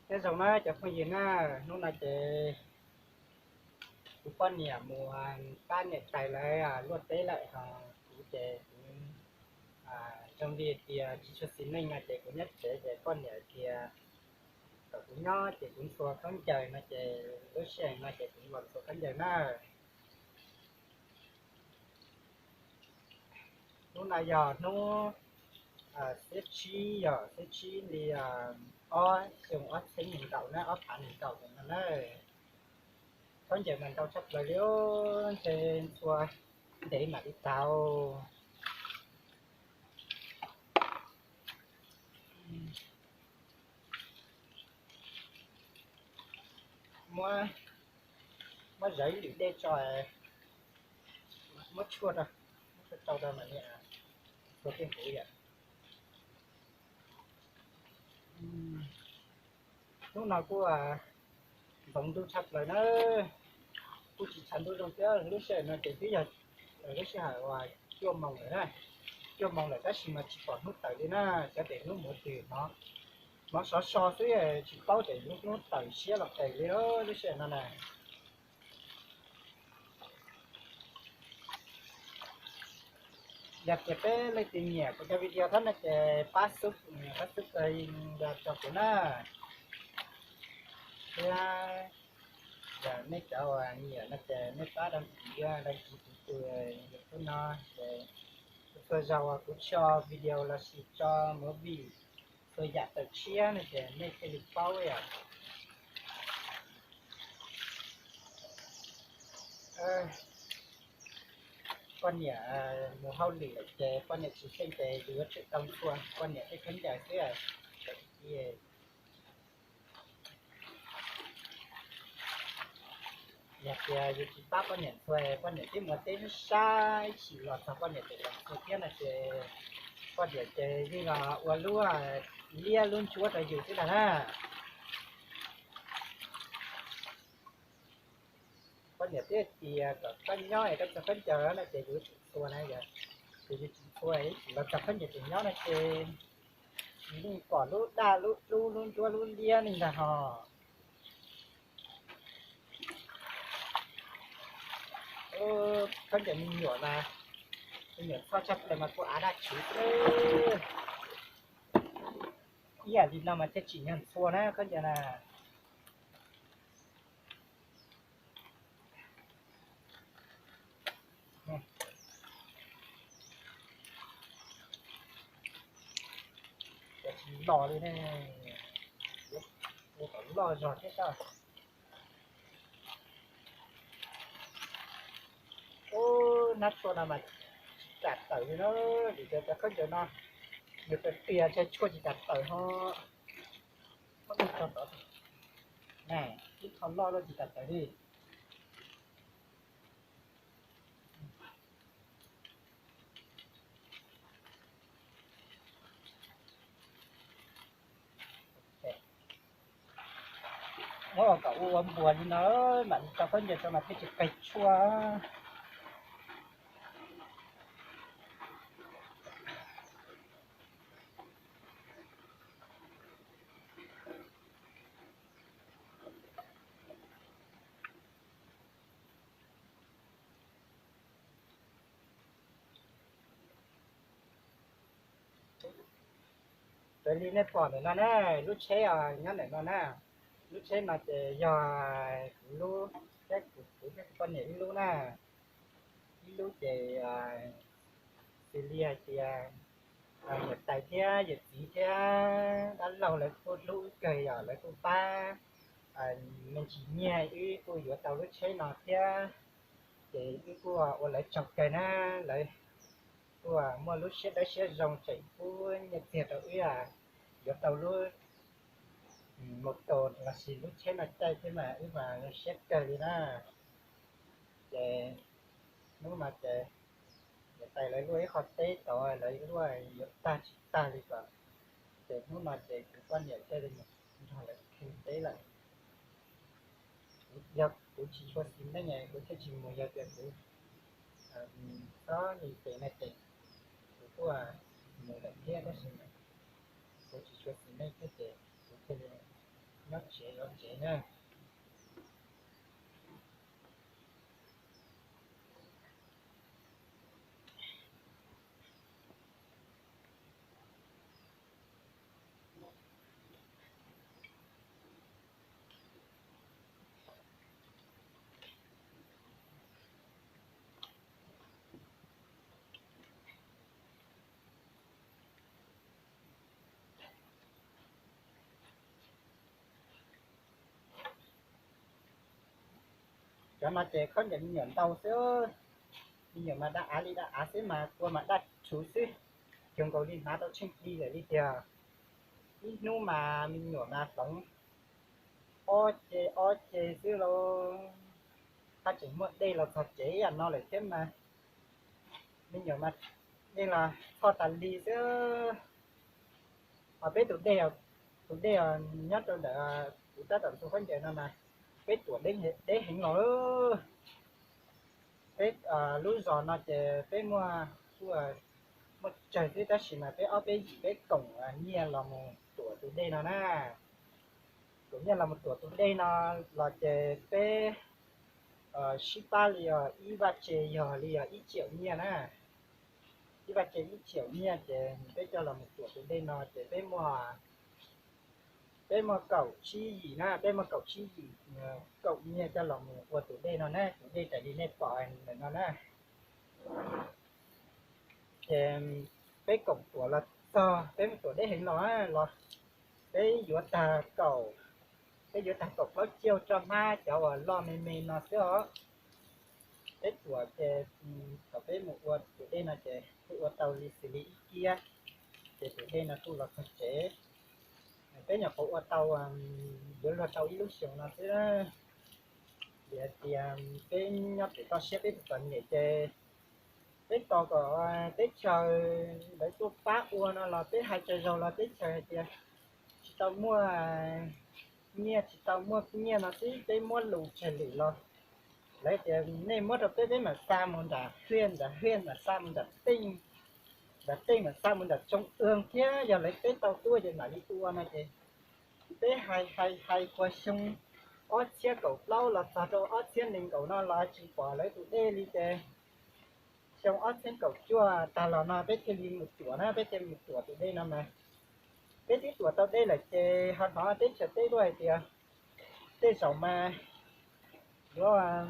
Nyob zoo na cov phooj ywg na, hnub no ces kuv poj niam mus pab niam tais lawv luaj teb lawm, ho kuv ces kuv zoo li tias tsis tshua xis neej no ces kuv nyob tsev ces poj niam tias kom kuv nyob ces kuv ntxhua khaub ncaws no ces lub sij hawm no ces kuv los ntxhua khaub ncaws na. Hnub no yog hnub xiab tsib, yog xiab tsib li ob xyoo ob txhiab nees nkaum na, ob phav nees nkaum no na. Khaub ncaws mas ntau tshaj plaws li, ntshe ntxhua ntev mam li tag. Muab, muab zawv ib lwm dej tso, muab tshuaj rau, muab tshuaj rau rau mam li ntxhua tej huv yom. Hnub no kuj ntxoov ntuj tshaj plaws na, kuj tsis tshav ntuj zoo thiab. Lub sij hawm no ces twb yog lub sij hawm uas cuaj moos lawm na, cuaj moos lawm tab sis mas tsis pom hnub tawm li na. Xyov tes hnub mus twg no, hnov sov so xwb tsis paub tes hnub tawm siab los pes li lub sij hawm no na. Yog tias peb leej twg nyiam kuv cov video thiab no ces pab sub, pab sub rau kuv na. Thiab yog nej cov uas nyiam no ces nej pab đăng ký, đăng ký kuv tus YouTube no ces txhua zaus uas kuv tso video los sis tso movie txhua yam tawm tshiab no ces nej thiaj li paub yom. Poj niam mus hauj lwm lawm ces poj niam tsis xyeej ces yus yuav tsum tau ntxhua poj niam tej khaub ncaws xwb. Yog tias yus tsis pab poj niam ntxhua, poj niam twb mus teb sab sab ib chim los txog poj niam tseem los ntxhua thiab no ces poj niam ces yeej los ua lub liab lub ntsuab rau yus xwb ntag na. Poj niam twb tias kom koj nyob es koj txog khaub ncaws no ces yus tsis ntxhua na yom. Ces yus tsis ntxhua ib chim los txog khaub ncaws tseem nyob no ces yus yeej pom lub daj lub dub lub ntsuab lub liab li ntag ho. Khaub ncaws me nyuam mas, me nyuam txhoj tshaj plaws mas kuj av daj tswv xwb. Ib yam li no mas thiaj tsim nyog ntxhua na khaub ncaws na. Los li ne, ua kom loj zog thiab sab. Ub, hnab tshuaj no mas tsis kam tawm li na, vim tias cov khaub ncaws no nws tias tias tshuaj tsis kam tawm ho. Muab tso tod, ib qho loj loj tsis kam tawm li. Muab kom ua ua npuas li no, mam li tso khaub ncaws rau mas thiaj tsis qig tshuaj. Raws li nej pom ntawm no na, lub tsheb os nyob ntawm no na. Lub tsheb no ces yog kuv lub thiab kuv, kuv thiab kuv poj niam ib lub na. Ib lub ces xws li hais tias niam tais thiab yawm txiv thiab dab laug lawv kuj hlub wb kawg yom, lawv kuj pab me ntsis nyiaj wb kuj yuav tau lub tsheb no thiab. Ces wb kuj ua lawv tsaug kawg na, lawv kuj muaj lub siab dawb siab zoo tseem pub nyiaj txiag rau wb yuav tau lub mos tos lossis lub tsheb no caij thiab mas wb mas zoo siab kawg li na. Ces hnub no ces niam tais lawv luaj ib qho teb tod lawv luaj yuav tag tsis tag li ko. Ces hnub no ces kuv poj niam thiaj li mus nrog lawv kheej teb lawm. Yog kuv tsis tshua xis neej kuv thiaj tsis mus, yog tias kuv txhob li ces no ces kuv kuj mus lawm thiab, tab sis kuv tsis tshua xis neej thiab ces kuv thiaj li Nyob tsev zov tsev na. Cov no ces khaub ncaws me nyuam ntau xwb, me nyuam mas daj av li daj av xwb mas kua mas daj rhuv xwb, cuag nkaus li hnav tau tsheej plig lawm li tiag. Ib hnub mas me nyuam mas hloov ob ce ob ce xwb lauj. Haj tseem muaj dej los txog tsev ib yam no lawm thiab mas, me nyuam mas dej los txhoj tas li xwb. Ho peb tus dej, tus dej nyob rau ntawm kuv tab tom ntxhua khaub ncaws no mas peb tuam deb heev los. Peb lub zos no ces peb muaj, muaj tsawg xwb tab sis mas peb ob peb yim peb koom nyiaj los mus tuam tus dej no na. Koom nyiaj los mus tuam tus dej no los ces peb sib pab li ib vaj tse yog li ib tsiaum nyiaj na. Ib vaj tse ib tsiaum nyiaj ces peb coj los mus tuam tus dej no ces peb muaj, peb muaj kaum tsib yim na, peb muaj kaum tsib yim koom nyiaj coj los mus ua tus dej no na, tus dej raws li nej pom ntawm no na. Ces peb koom tuam los txog, peb mus tuam deb heev los, los peb yuav tag kaum, peb yuav tag kaum plaub caug roj hmab cov uas loj me me no xwb os. Peb tuam ces thaum peb mus ua tus dej no ces peb ua tau li xws li ib kiab, ces tus dej no kuj los txog tsev. Peb nyuam qhuav ua tau, yuav luag tau ib lub xyoos no xwb. Vim hais tias peb nyob pem toj siab peb tsis txom nyem ces peb tos kom teb chaws lawv tuaj pab ua no los peb hais tsawg zaus los teb chaws hais tias tsis tau muaj nyiaj, tsis tau muaj nyiaj no xwb peb muab lus tseg lwm los lawv tias nej muab rau peb, peb mam xa mus nram hwj, nram hwj mam xa mus nram tej, nram tej mam xa mus nram tsoo ua thiab yog lawv peb tau tuaj ces mam li ua no ces peb hais hais hais puas xyoo ob txhiab kaum plaub los txog rau ob txhiab nees nkaum no los tsis pom lawv tus dej li ces xyoo ob txhiab kaum cuaj tag los no peb thiaj li mus tuam na, peb thiaj mus tuam tus dej no mas peb twb tuam tau dej lawm ces ho hnov teb chaws teb luaj hais tias tej zaum mas yuav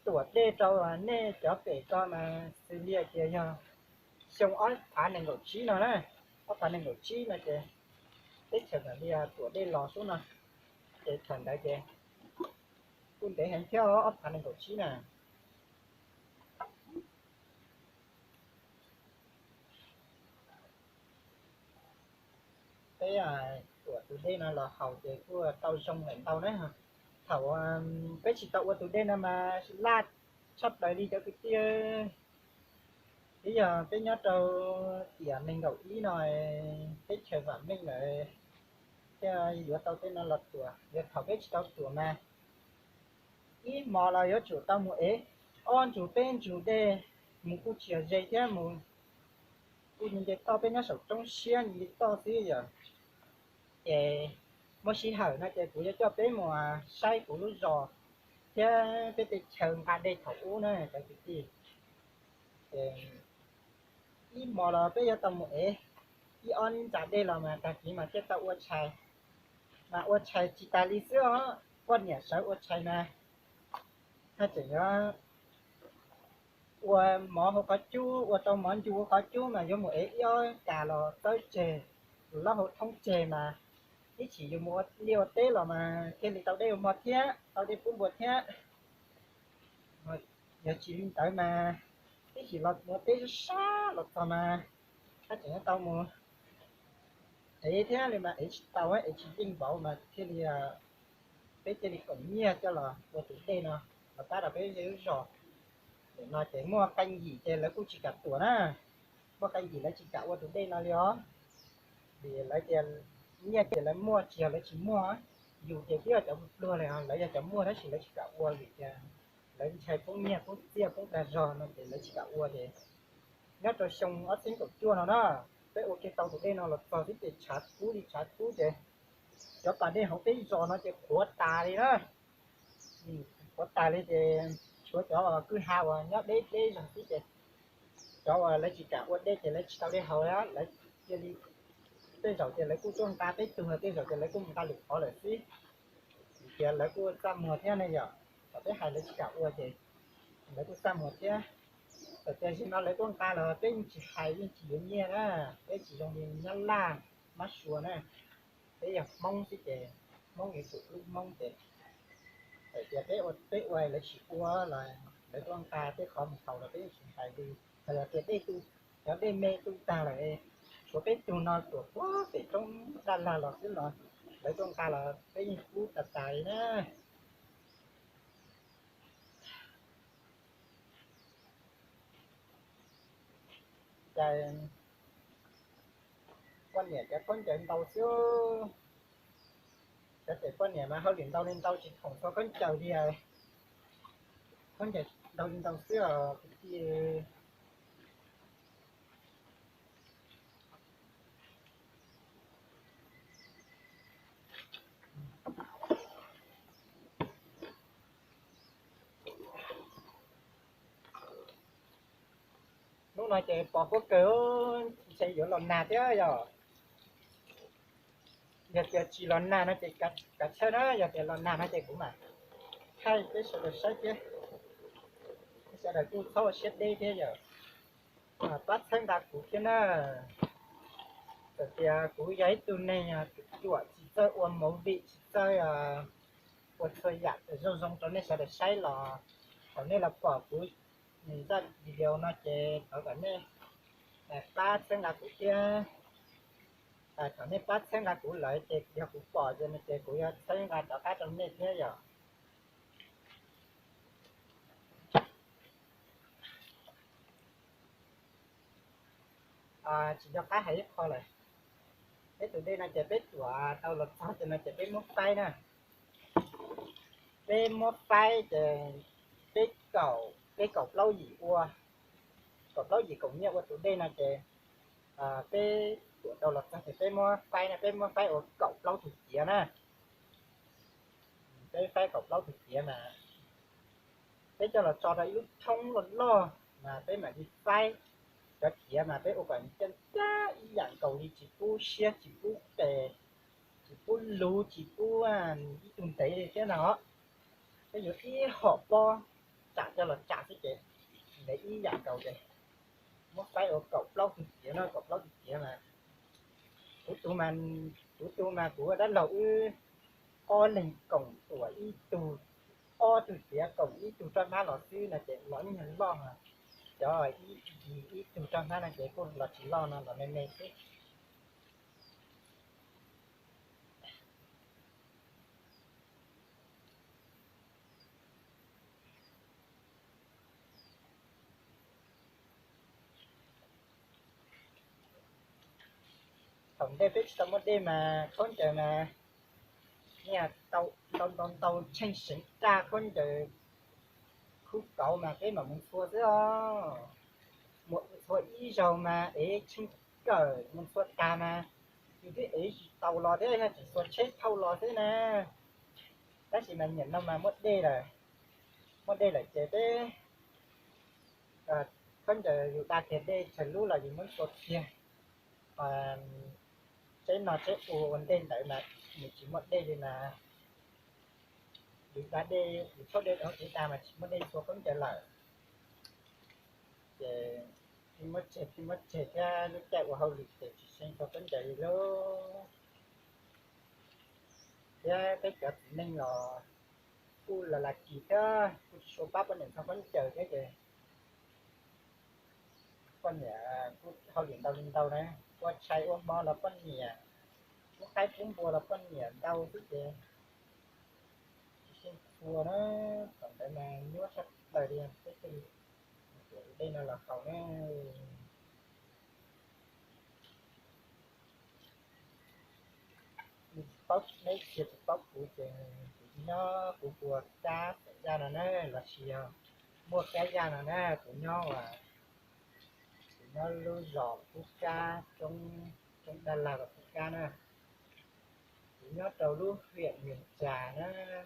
tuam dej rau nej cov pem ko mas xws li hais tias yog xyoo ob phav nees nkaum tsib no na, ob phav nees nkaum tsib no ces teb chaws mam li tuam dej los xwb no, ces thaum ntawd ces kuj ntev heev thiab ob phav nees nkaum tsib na. Peb tuam tus dej no los haus ces kuj tau zoo lawm ntau na. Thaum peb tsis tau ua tus dej no mas laj tshaj plaws li cov kwv tij. Twb yog peb nyob rau tiam nees nkaum ib no teb chaws vam meej lawm thiaj yuav tau tej no los tuam, yog thaum peb tsis tau tuam mas ib hmo los yuav tsum tau mus ev ob ntsug peb ntsug dej, mus kuj tsis yog ze thiab, mus kuj nce toj, peb nyob saum roob siab nce toj xwb yom. Ces muaj sij hawm no ces kuv yuav coj peb mus saib kuv lub zos thiab peb tej chaw nqa dej thaum ub na cov kwv tij. Ib hmo los peb yuav tau mus ev ib ob ntsa dej los mas tag kis mas thiaj tau ua tshais. Mas ua tshais tsis tas li xwb os, poj niam sawv ua tshais mas haj tseem yuav ua mov hauv qhov cub, ua tau mov ncu hauv qhov cub mas yuav mus ev ib ob kas los txawb tseg, los laub hau thoob tseg mas ib chim yus mus ua liaj ua teb los mas thiaj li tau dej ua mov thiab tau dej pub npua thiab. Yog tsis li ntawd mas ib chim los ua teb sab sab los txog mas haj tseem yuav tau mus ev thiab li mas ev tsis tau, ev tsis yeej vauv mas thiaj li, peb thiaj li koom nyiaj coj los ua tus dej no los pab rau peb lub zos. Nim no ces muaj qee yim ces lawv kuj tsis kam tuam na, muaj qee yim lawv tsis kam ua tus dej no li os. Vim lawv tias nyiaj ces lawv muaj, tsis yog lawv tsis muaj, yus ces twb yog cov pluag li, lawv yog cov muaj tab sis lawv tsis kam ua vim tias lawv ntshai poob nyiaj poob txiaj poob dag zog no ces lawv tsis kam ua ces nyob rau xyoo ob txhiab kaum cuaj no na, peb ua kiag tau tus dej no los txog xwb ces tshav kub li tshav kub ces Cov pas dej hauv peb zos no ces qhuav tas li na. Qhuav tas li ces tshuav cov kwj ha uas nyob deb deb zog xwb ces cov uas lawv tsis kam ua dej ces lawv tsis tau dej haus, lawv cia li, tej zaum ces lawv kuj tuaj nqa peb tug, tej zaum ces lawv kuj mus nqa lwm qhov lawm xwb. Tias lawv kuj txaj muag thiab ne yom, thaum peb hais lawv tsis kam ua ces lawv kuj txaj muag thiab. Txawm tias zaum no lawv tuaj nqa los peb yeej tsis hais, yeej tsis yuav nyiaj na, peb tsis zoo li Nyab Laj, Mab Suav na, peb yog Hmoob xwb ces Hmoob yuav tsum hlub Hmoob ces txawm tias peb ua, peb ua lawv tsis ua los lawv tuaj nqa tej qhov mus haus los peb yeej tsis hais li. Hos yog tias dej tu, cov dej me tu tag lawm, tshuav peb tug no tuam puag pem roob Daj Lag los xwb los lawv tuaj nqa los peb yeej pub tas tas li na. Cas poj niam cov khaub ncaws ntau xwb, cov poj niam mas hauj lwm ntau li ntau tsis khoom txhua khaub ncaws li, khaub ncaws ntau li ntau xwb os kwv tij. Hnub no ces pos pob kawg, ntshe yuav los nag thiab yog. Yog tias tsis los nag no ces kav tsij na, yog tias los nag no ces kuv mam thaij peb sawv daws saib thiab. Peb sawv daws kuj txhob ua siab deb thiab yog pab txhawb nqa kuv thiab na. Txawm tias kuv yog ib tug neeg ruam tsis txawj ua movie, tsis txawj ua txhua yam zoo zoo rau nej sawv daws saib los thaum nej los pom kuv zaj video no ces thov kom nej pab txhawb nqa kuv thiab. Thaum nej pab txhawb nqa kuv lawm ces yog kuv pom ces kuv yuav txhawb nqa rov qab rau nej thiab yog. Tsis nco qab hais ib qho lawm. Peb tus dej no ces peb tuam tau los txog ces no ces peb muab faib na. Peb muab faib ces peb kaum, peb kaum plaub yim ua, kaum plaub yim kaum nyiaj ua tus dej no ces peb tuam tau los txog ces peb muab faib no, peb muab faib ua kaum plaub tug ciav na. Peb faib kaum plaub tug ciav mas peb coj los tso rau ib lub thoob loj loj mas peb mam li faib. Cov ciav mas peb ua kom ncaj ncaj ib yam nkaus li, tsis pub siab, tsis pub qes, tsis pub luv, tsis pub ib tug ntev li thiab no. Peb yuav ib hom pob tsam coj los tsam xwb ces ntev ib yam nkaus ces muab faib ua kaum plaub tug ciav no, kaum plaub tug ciav mas kuv tus mas, kuv tus mas kuv dab laug wb ob leeg koom tuam ib tug, ob tug ciav koom ib tug roj hmab los xwb no ces los ib nyuag loj. Cov ib, ib tug roj hmab no ces kuj los tsis loj no, los me me xwb. Thaum ntej peb tsis tau muaj dej mas khaub ncaws mas niaj tau ntau ntau ntau tsheej seev raj khaub ncaws khub kauv mas peb mam mus ntxhua xwb os. Mus ntxhua ib zaug mas ev tsheej kawm, mus ntxhua tag mas yus twb ev tsis tau los thiab, yog tsis txhua tsheb thauj los xwb na. Tab sis mas niaj no mas muaj dej lawm, muaj dej lawm ces peb khaub ncaws yus da kiag dej tshaws lub los yus muab ntxhua kiag. Tsheb no tsheb ua ua ntej ntawd mas nws tsis muaj dej li mas, yus da dej, yus tshuab dej rau hauv tsev tag mas tsis muaj dej ntxhua khaub ncaws lawm. Ces pheej muab tseg, pheej muab tseg thiab lub caij ua hauj lwm ces tsis xyeej ntxhua khaub ncaws li lauj. Thiab peb cov txiv neej los kuj los lam kis thiab, kuj tsis suav pab poj niam ntxhua khaub ncaws thiab ces poj niam kuj hauj lwm ntau li ntau na, ua tshais ua hmo los poj niam, pub qaib pub npua los poj niam ntau xwb ces tsis xyeej ntxhua na. Thaum ntawd mas nyuaj tshaj plaws li, peb thiaj li tuam tus dej no los haus na. Paub, neb tsis paub kuv ces kuv nyob kuv ua kab xeem Yaj no na, los sis yog muaj kab Yaj no na, kuv nyob, kuv nyob lub zos Kub Kab, roob Daj Laj los Kub Kab na. Nyob rau lub huyện Mường Chà na.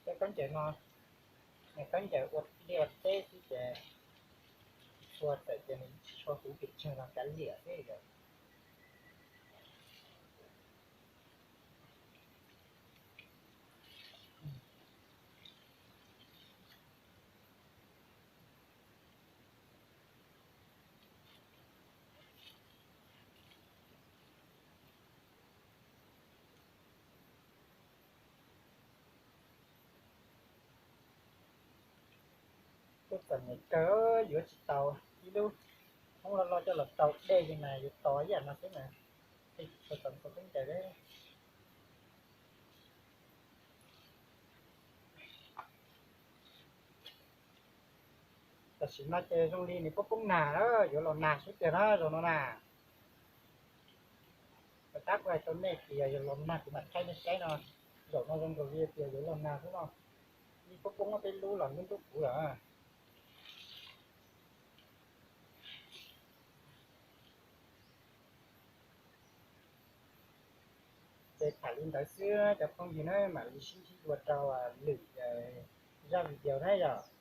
Cov khaub ncaws no, khaub ncaws ua liaj ua teb xwb ces txhua tawm ces nws tsis tshua huv pes tsawg no, kav liam xwb yom. Tuaj txom nyem kawg, yuav tsis tau ib lub hoob loj loj coj los rau dej li mas yuav tos ib yam no xwb na. Txom nyem kawg. Tam sim no ces zoo li nws poob poob nag lawm, yuav los nag xwb tiag na zaum no na. Tab kuv hais rau nej tias yog los nag kuv mam thaij nej saib no. Zaum no zoo nkaus li tias yuav los nag xwb no. Yeej poob poob peb lub los ntub ntub kuv lawm. Ces tham li ntawd xwb cov phooj ywg na, mam li sib ntsib dua rau lwm zaj video na yom.